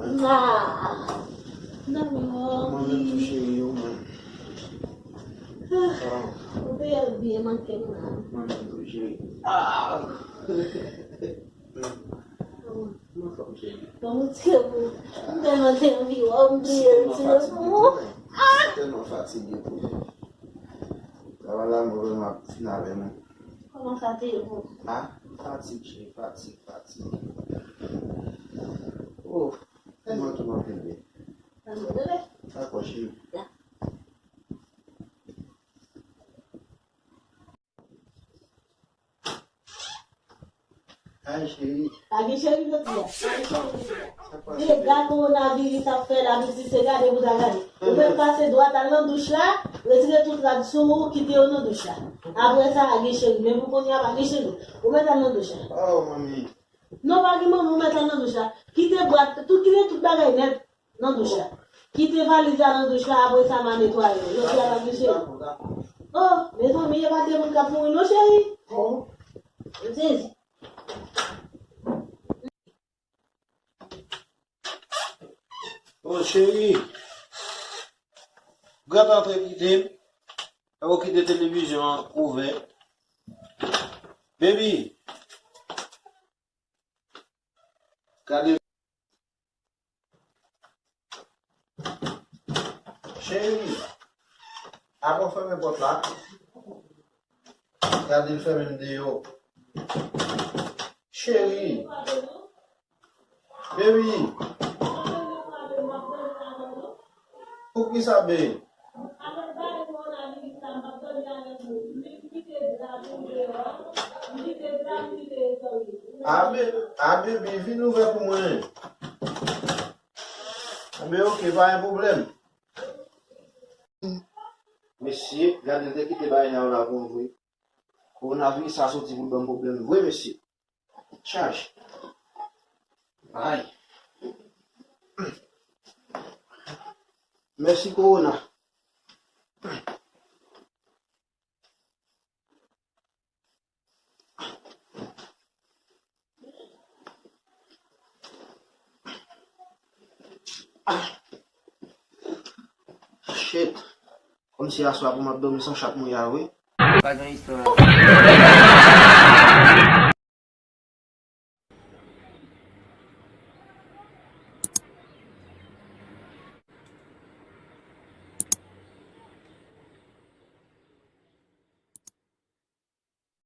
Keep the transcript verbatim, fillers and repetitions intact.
Ah, dòmi, mwen menm tou, cheri, ou menm? Ah, ou te byen manke m la. Mwen menm tou, cheri. Ah. Mwen anfòm, cheri. Bon, m tire pou ou. M tèlman te anvi wè w, m bliye retire pou ou. Ah! Tèlman fatige pou ou. Travay la, mwen vrèman ap fin avè mwen. Kòman sa te ye pou ou? Ah, fatig, cheri, fatig, fatig. Oh, mwen tou anpil byen. Dakò, cheri. Ay, cheri. Pa gen cheri jodi a. Pa gen cheri jodi a. Dega kowonaviris ap fè la, pitit, se gade pou ta gade. Ou mèt pase dwat al nan douch la, retire tout rad sou ou, kite yo nan douch la. Apre sa, pa gen cheri. Men pou kounye a, pa gen cheri. Ou mèt al nan douch la. Oh, manmi. Non, pa gen manmi, ou mèt al nan douch la. Kite bwat, tout, kite tout bagay nèt. Nan douch la. Kite valiz la nan douch la, apre sa m a netwaye l. Jodi a pa gen cheri. Oh, mezanmi, e pa de moun k ap mouri non, cheri. M sezi. Oh, cheri. Gad antre kite m. Ou kite televizyon an ouvè. Baby. Gade. Cheri, avan w fèmen pòt la, gade l fèmen m deyò. Cheri, baby, poukisa, baby? A, be-, a, baby, vin ouvè pou mwen. A, be, ok, pa gen pwoblèm. Mesye, gade, l te kite bagay sa yo la pou m vre. Kowonaviris sa soti pou l ban m pwoblèm vre, mesye. Chaj. Ay. Mèsi, kowona. Ah. Shit. Kòmsi aswè a pou m ap dòmi san chat mouye a, wi. Pa gen istwa.